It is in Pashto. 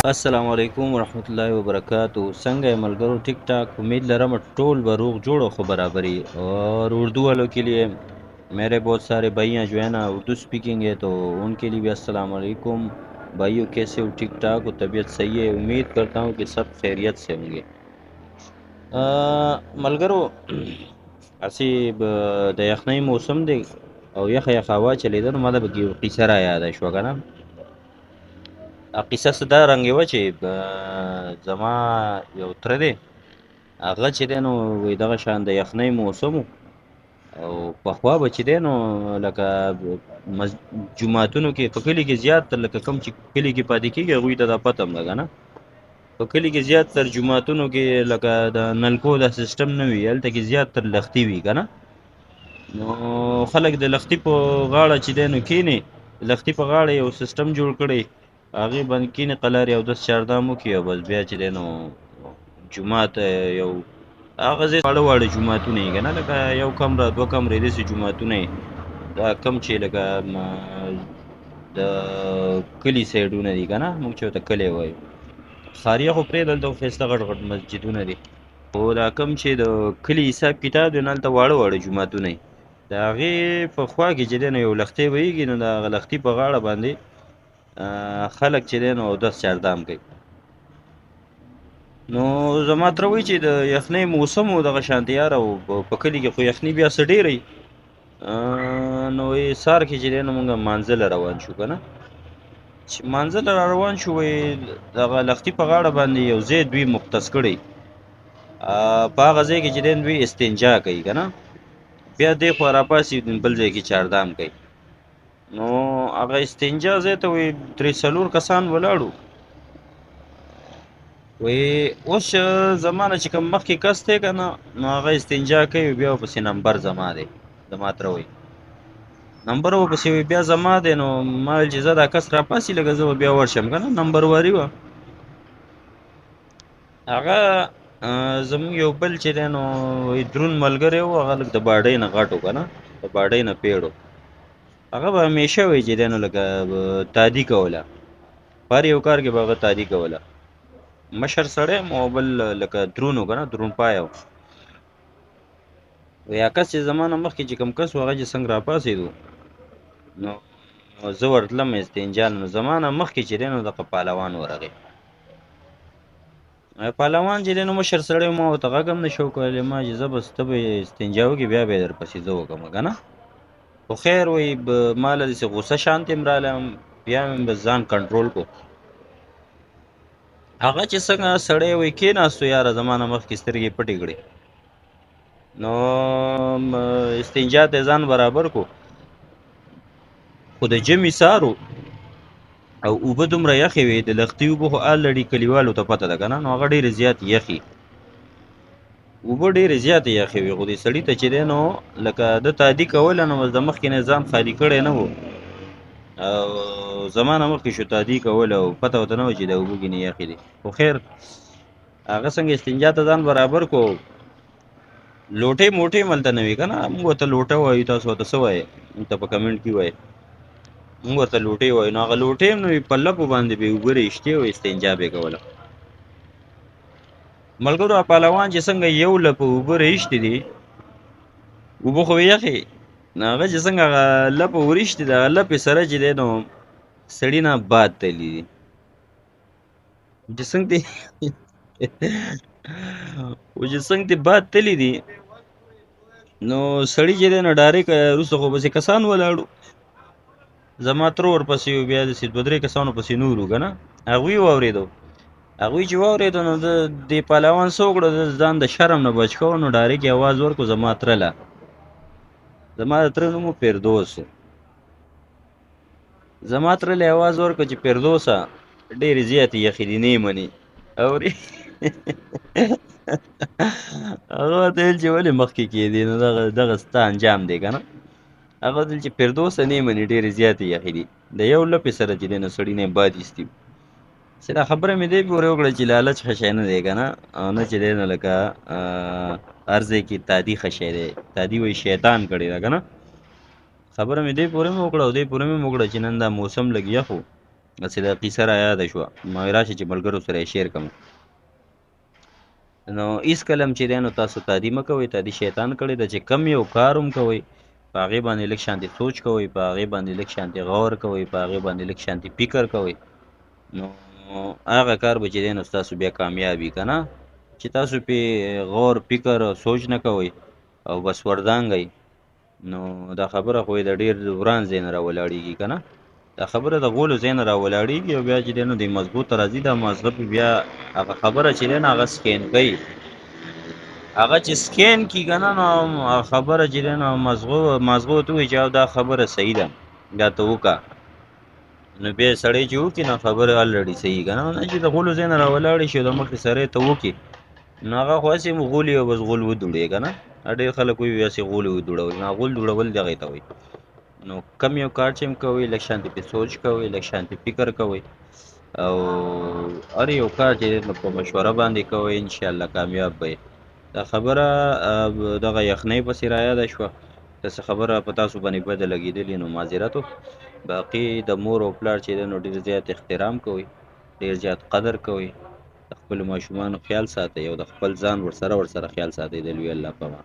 السلام علیکم ورحمت الله وبرکاتہ۔ څنګه یې ملګرو؟ ٹھیک ٹھاک؟ امید لرم ټول به روغ جوړ او خو برابر یې۔ اور اردو والوں کے لیے، میرے بہت سارے بھائی ہیں جو ہے نا اردو سپیکنگ ہے، تو ان کے لیے بھی السلام علیکم بھائیو، کیسے ہو؟ ٹھیک ٹھاک ہو؟ طبیعت صحیح ہے؟ امید کرتا ہوں کہ سب خیریت سے ہوں گے۔ ملګرو، هسې د یخنۍ موسم دی او یخه یخه هوا چلېده، نو ما ته پکې یو قصه را یاده شوه که نه۔ قصه څه دا رنګې وه چې زما یو تره دی، هغه چې دی نو وایي دغه شان د یخنۍ موسم و، او پخوا به چې دی نو لکه جوماتونو کې په کلي کې زیات تر لکه کوم چې کلي کې پاتې کېږي هغوی ته دا پته هم ده که نه، په کلي کې زیات تر جوماتونو کې لکه د نلکو دا سیستم نه وي، هلته کې زیات تر لښتي وي که نه۔ نو خلک د لښتي په غاړه چې دی نو کښېني، لښتي په غاړه یو سیستم جوړ کړی، هغې باندې کښېني، قلارې اودس چاردام وکړي او بس بیا چې دی نو جومات یو هغه ځای واړه واړه جوماتونه یې که نه، لکه یو کمره دوه کمرې داسې جوماتونه یې، دا کم چې لکه د کلي سایډونه دي که نه، موږ چې ورته کلی وایو۔ ښاریه خو پرېږده، دلته خو ښایسته غټ غټ مسجدونه دي، خو دا کم چې د کلي حساب کتاب دی نو هلته واړه واړه جوماتونه یې۔ د هغې په خوا کې چې دی نو یو لښتی بهېږي، نو د هغه لښتي په غاړه باندې خلک چې دی نو اودس چاردام کوي۔ نو زما تره وایي چې د یخنۍ موسم و دغه شانتې یاره، او په کلي کې خو یخني بیا څه ډېره وي۔ نو وایي سهار کې چې دی نو موږ مانځه له روان شو که نه، چې مانځه له را روان شو، وایي دغه لښتي په غاړه باندې یو ځای دوی مختص کړی، په هغه ځای کې چې دی دوی استنجا کوي که نه، بیا دې خوا راپاڅي بل ځای کې چاردام کوي۔ نو هغه استنجا ځای ته وایي درې څلور کسان ولاړو۔ وایي اوس زما نه چې کوم مخکې کس دی که نه، نو هغه استنجا کوي، بیا ورپسې نمبر زما دی، زما تره وایي نمبر ورپسې وایي بیا زما دی۔ نو ما ویل چې زه دا کس راپاڅي لږه زه به بیا ورشم که نه، نمبر واري وه۔ هغه زموږ یو بل چې دی نو وایي درون ملګری و، هغه لږ د باډۍ نه غټ و که نه، د باډۍ نه پیړ و، هغه به همیشه وایي چې دی نو لکه تادي کوله، په هر یو کار کې به هغه تادي کوله۔ مشر سړی هم او بل لکه درون و که نه، درون پایه و۔ وایي هغه کس چې زما نه مخکې چې کوم کس و، هغه چې څنګه راپاڅېدو نو زه ورتلم استنجا، نو زما نه مخکې چې دی نو دغه پهلوان ورغی۔ پهلوان چې دی نو مشر سړی و، ما ورته غږ هم نه شو کولی، ما چې زه بس ته به استنجا وکړې بیا به یې درپسې زه وکړم که نه۔ خو خیر وایي ما له داسې غوسه شانتې هم راغله، بیا مې بس ځان کنټرول کړو۔ هغه چې څنګه سړی وایي کېناستو، یاره زما نه مخکې سترګې پټې کړې، نو استنجا ته ځان برابر کړو۔ خو د ژمي سهار و او اوبه دومره یخې وې، د لښتي اوبه خو الریډي کلیوالو ته پته ده که نه، نو هغه ډېرې زیاتې یخې اوبه، ډېرې زیاتې یخې وې۔ خو دې سړي ته چې دی نو لکه ده تادي کوله، نو بس د مخکې نه ځان خالي کړی نه و، او زما نه مخکې شو تادي کوله او پته ورته نه وه چې دا اوبه ګینې یخې دي۔ خو خیر هغه څنګه استنجا ته ځان برابر کړو، لوټې موټې هم هلته نه وې که نه، موږ ورته لوټه وایو، تاسو ورته څه وایئ موږ ته په کمنټ کې وایئ، موږ ورته لوټې وایو۔ نو هغه لوټې هم نه وې، په لپو باندې به یې اوبه ریشتې او استنجا به یې کوله۔ ملګرو هغه پهلوان چې څنګه یو لپه اوبه ریشتې دي، اوبه خو یې یخې، نو هغه چې څنګه هغه لپه وریشتې ده، هغه لپې سره چې دی نو سړي نه باد تللی دي، چې څنګه دی و چې څنګه دی باد تللی دي، نو سړي چې دی نو ډایرک وروسته خو پسې کسان ولاړو، زما تره ورپسې و، بیا داسې دوه درې کسانو پسې نور و که نه، هغوی واورېدو۔ هغوی چې واورېدو نو دې پهلوان څه وکړو، ده ځان د شرم نه بچ کړو، نو ډایرک یې اواز ورکړو زما تره له، زما د تره نوم و فردوس، زما تره له یې اواز ورکړو چې فردوسه ډېرې زیاتې یخې دي، نه یې منې۔ اوري هغه ورته ویل چې ولې مخکې کېدې، نو دغه ستا انجام دی که نه۔ هغه ورته ویل چې فردوسه نه یې منې، ډېرې زیاتې یخې دي، د یو لپې سره چې دی نو سړي نه یې باد ایستي۔ چې دا خبره مې دې پورې وکړه چې لالچ ښه شی نه دی که نه، او نه چې دی نو لکه هر ځای کې تادي ښه شی دی، تادي وایي شیطان کړې ده که نه۔ خبره مې دې پورې هم وکړه او دې پورې مې هم وکړه چې نن دا موسم لږ یخ و، هسې دا قیصه را یاده شوه، ما وی راشه چې ملګرو سره یې شیر کړم. نو هیڅ کله هم چې دی نو تاسو تادي مه کوئ، تادي شیطان کړې ده. چې کم یو کار هم کوئ، په هغې باندې لږ شانتې سوچ کوئ، په هغې باندې لږ شانتې غور کوئ، په هغې باندې لږ شانتې فکر کوئ، نو هغه کار به چې دی نو ستاسو بیا کامیاب وي. که نه چې تاسو پې غور فکر سوچ نه کوئ او بس وردانګئ، نو دا خبره خو یې د ډېر وران ځای نه راولاړېږي. که نه دا خبره د غولو ځای نه راولاړېږي او بیا چې دی نو د مزغو ته راځي، دا مازغه پې بیا هغه خبره چې دی نو هغه سکین کوي، هغه چې سکین کړي که نه نو هغه خبره چې دی نو مازغو ته ووایي چې دا خبره صحیح ده، دا ته وکړه. نو بیا سړی چې وکړي نو خبره الریډي صحیح که نه، نه چې د غولو ځای نه راولاړې شي او د مخې سړی ته وکړي، نو هغه خو هسې هم غولي او بس غول ودوړي که نه. ډېر خلک وایي هسې غول ودوړول، نه غول دوړول دغې ته وایي. نو کم یو کار چې هم کوئ، لږ شانتې پې سوچ کوئ، لږ شانتې فکر کوئ، او هر یو کار چې دی نو په مشوره باندې کوئ، انشاءالله کامیاب به یې. دا خبره دغه یخنۍ پسې رایاده شوه، که څه خبره په تاسو باندې بده لګېدلې نو معذرت و. باقي د مور او پلار چې دی نو ډېر زیات احترام کوئ، ډېر زیات قدر کوئ، د خپلو ماشومانو خیال ساتئ او د خپل ځان ورسره خیال ساتئ. د لوی الله په امان.